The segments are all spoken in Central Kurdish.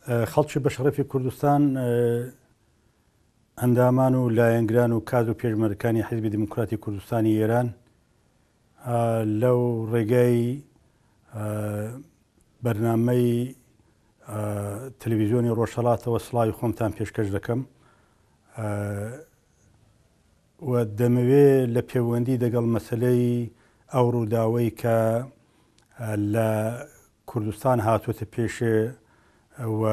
خەڵکی بەشەڕەفی کوردستان، ئەندامان و لایەنگران و کادر و پێشمەرگەکانی حیزبی دێموکراتی کوردستانی ئێران لەو ڕێگای بەرنامەی تەلەویزیۆنی ڕۆژهەڵاتەوە سڵاوی خۆمتان پێشکەش دەکەم و دەمەوێ لە پێوەندی دەگەڵ مەسەلەی ئەو ڕووداوەی کە لە کوردستان هاتۆتە پێشێ و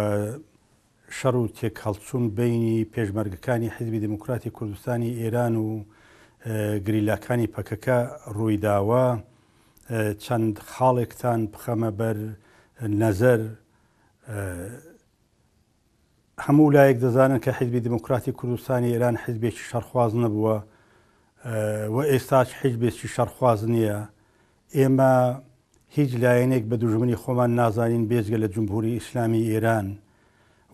شەڕ و تێکهەڵچوون بەینی پێشمەرگەکانی حیزبی دێموکراتی کوردستانی ئێران و گریلاکانی پەکەکە ڕوویداوە، چەند خاڵێکتان بخەمە بەر نەزەر. هەموو لایەک دەزانن کە حیزبی دێموکراتی کوردستانی ئێران حیزبێکی شەڕخواز نەبووە و ئێستاش حیزبێکی شەڕخواز نییە. ئێمە هیچ لایەنێک بە دوژمنی خۆمان نازانین بێجگە لە جمهوری ئیسلامی ئێران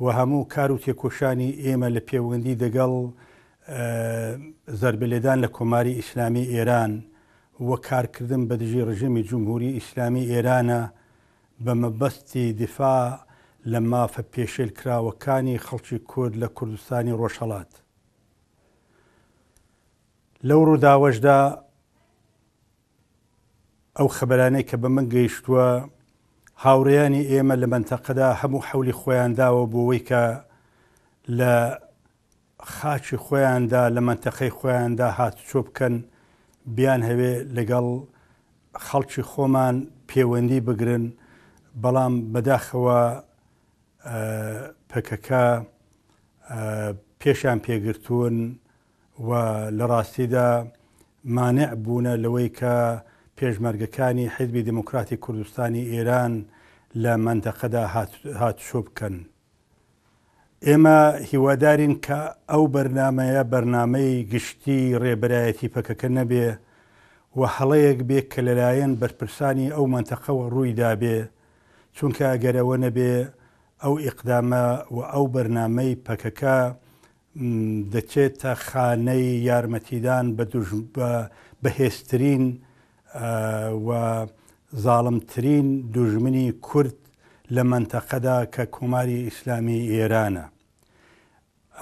و هەموو کار و تێکۆشانی ئێمە لە پێوەندی دەگەڵ زەربە لێدان لە کۆماری ئیسلامی ئێران و کارکردن بە دژی ڕژێمی جمهوری ئیسلامی ئێرانە بە مەبەستی دیفاع لە مافە پێشێلکراوەکانی خەڵکی کورد لە کوردستانی ڕۆژهەڵات. لەو ڕووداوەشدا ئەو خەبەرانەی کە بە من گەیشتووە، هاوڕێیانی ئێمە لە مەنتەقەدا هەموو حەولی خۆیان داوە بۆوەی کە لە خاکی خۆیاندا، لە مەنتەقەی خۆیاندا هاتوچۆ بکەن، بیانهەوێ لەگەڵ خەڵکی خۆمان پێوەندی بگرن، بەڵام بەداخەوە پەکەکە پێشیان پێگرتوون و لە ڕاستیدا مانع بوونە لەوەی کە پێشمەرگەکانی حیزبی دێموکراتی کوردستانی ئێران لە مەنتەقەدا هاتوچۆ بکەن. ئێمە هیوادارین کە ئەو بەرنامەیە بەرنامەی گشتی ڕێبەرایەتی پەکەکە نەبێ و هەڵەیەک بێ کە لەلایەن بەرپرسانی ئەو مەنتەقەوە ڕووی دابێ، چونکە ئەگەر ئەوە نەبێ ئەو ئیقدامە و ئەو بەرنامەی پەکەکە دەچێتە خانەی یارمەتیدان بە بەهێزترین و زاڵمترین دوژمنی کورد لە مەنتەقەدا کە کۆماری ئیسلامی ئێرانە.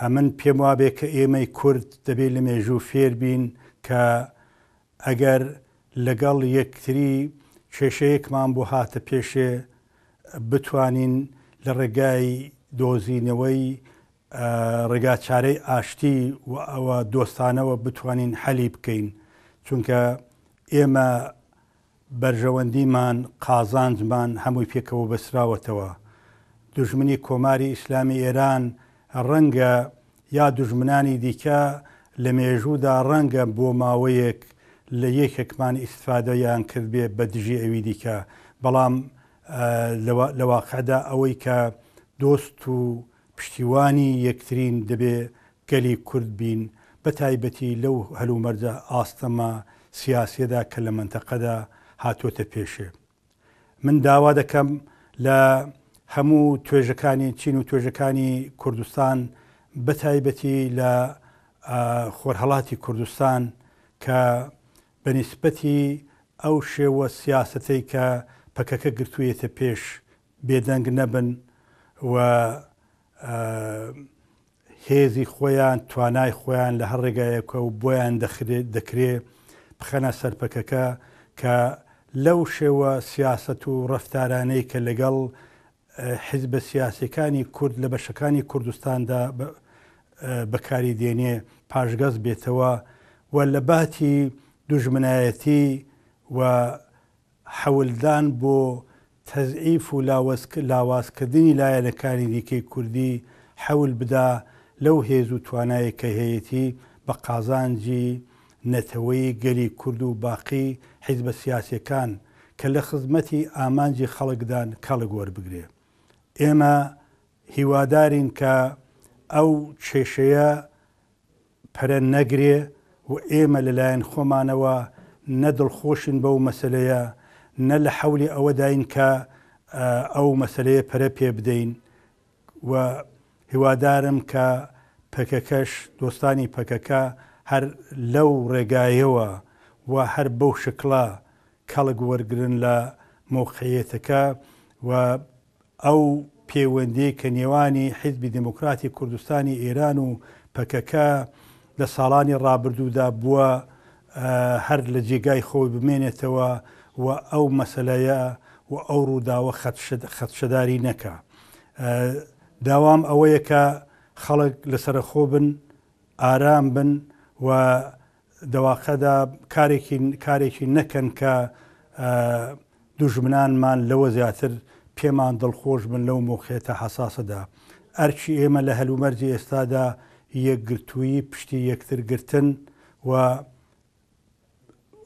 ئەمن پێم وابێ کە ئێمەی کورد دەبێ لە مێژوو فێر بین کە ئەگەر لەگەڵ یەکتری کێشەیەکمان بۆ هاتە پێشێ بتوانین لە ڕێگای دۆزینەوەی ڕێگاچارەی ئاشتی و ئەوە دۆستانەوە بتوانین حەلی بکەین چونکە ئێمە بەرژەوەندیمان قازانجمان هەمووی پێکەوە بەسراوەتەوە دوژمنی کۆماری ئیسلامی ئێران ڕەنگە یا دوژمنانی دیکە لە مێژوودا ڕەنگە بۆ ماوەیەک لە یەکێکمان ئیسفادەیان کردبێ بە دژی ئەوی دیکە بەڵام لە واقعدا ئەوەی کە دۆست و پشتیوانی یەکترین دەبێ گەلی کورد بین بە تایبەتی لەو هەلومەرجە ئاستەمە سیاسیەدا کە لە مەنتەقەدا هاتۆتە پێشێ. من داوا دەکەم لە هەموو توێژەکانی چین و توێژەکانی کوردستان بە تایبەتی لە خۆرهەڵاتی کوردستان کە بە نیسبەتی ئەو شێوە سیاسەتەی کە پەکەکە گرتوویەتە پێش بێدەنگ نەبن و هێزی خۆیان، توانای خۆیان لە هەر ڕێگایەکە و بۆیان دەکرێ بخەنە سەر پەکەکە کە لەو شێوە سیاسەت و ڕەفتارانەی کە لەگەڵ حیزبە سیاسیەکانی کورد لە بەشەکانی کوردستاندا بەکاری دێنێ پاشگەز بێتەوە و لە باتی دوژمنایەتی و حەولدان بۆ تەزعیف و لاوازکردنی لایەنەکانی دیکەی کوردی حەول بدا لەو هێز و توانایەی کە هەیەتی بە قازانجی نەتەوەیی گەلی کورد و باقی حیزبە سیاسیەکان کە لە خزمەتی ئامانجی خەڵکدان کەڵک وەربگرێ. ئێمە هیوادارین کە ئەو کێشەیە پەرە نەگرێ و ئێمە لە لایەن خۆمانەوە نە دڵخۆشین بەو مەسەلەیە، نە لە حەولی ئەوەداین کە ئەو مەسەلەیە پەرە پێ بدەین و هیوادارم کە پەکەکەش، دۆستانی پەکەکە هەر لەو ڕێگایەوە و هەر بەو شکڵە کەڵک وەرگرن لە مەوقعیەتەکە و ئەو. پێوەندیەی کە نێوانی حیزبی دێموکراتی کوردستانی ئێران و پەکەکە لە ساڵانی ڕابردوودا بووە هەر لە جێگای خۆی بمێنێتەوە و ئەو مەسەلەیە و ئەو ڕووداوە خەدشەداری نەکا. داوام ئەوەیە کە خەڵک لەسەرەخۆ بن، ئارام بن و دەواقعدا کارێکی کارێکی نەکەن کە دوژمنانمان لەوە زیاتر پێمان دڵخۆش بن لەو مۆقعیەتە حەساسەدا. ئەرکی ئێمە لە هەلومەرجی ئێستادا یەکگرتوویی پشتی یەکتر گرتن و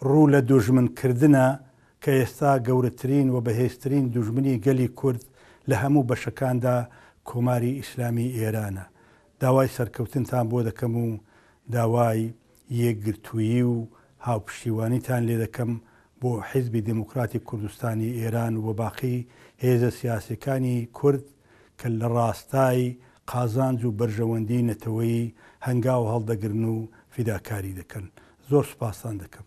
ڕوو لە دوژمن کردنە کە ئێستا گەورەترین و بەهێزترین دوژمنی گەلی کورد لە هەموو بەشەکاندا کۆماری ئیسلامی ئێرانە. داوای سەرکەوتنتان بۆ دەکەم و داوای یەکگرتوویی و هاوپشتیوانیتان لێ دەکەم بۆ حیزبی دێموکراتی کوردستانی ئێران و باقی هێزە سیاسیەکانی کورد کە لە ڕاستای قازانج و بەرژەوەندیی نەتەوەیی هەنگاو هەڵدەگرن و فیداکاری دەکەن. زۆر سوپاستان دەکەم.